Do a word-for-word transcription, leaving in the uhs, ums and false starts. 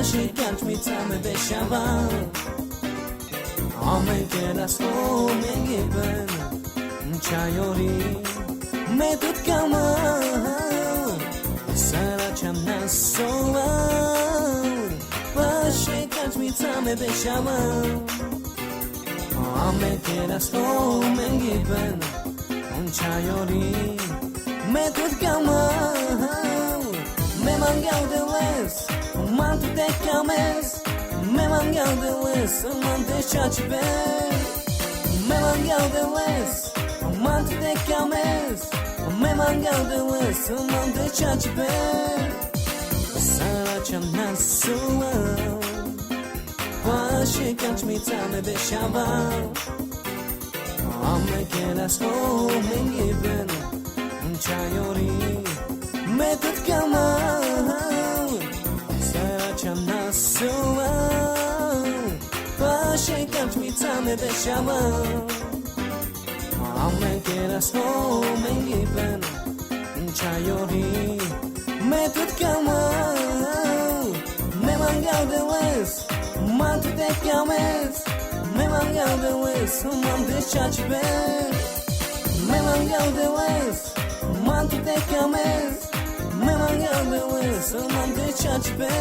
Shikach mi tame beshawa. Ame kelas o mengiben. Chayori. Me tut kama. Sara cham na sowa. Pashe kach mi tame beshawa. Ame kelas o mengiben. Chayori. Me tut kama. Me mangal de les. Mantu de kames. Me mangal de les. Mante chachibe. Me mangal de les. Mantu de kames. Me mangal de les. Mante chachibe. Sara cham na sowa. Pashe kach mi tame beshawa. Ame kelas o mengiben. Chayori. Me tut kama. Sara cham na sowa. Pashe kach mi tame beshawa. Ame kelas o mengiben. Chayori. Me tut kama. Me mangal de les. Mantu de kames. Me mangal de les. Mante chachibe. Me mangal de les. Mantu de kames. Me mangal de les. Mante chachibe.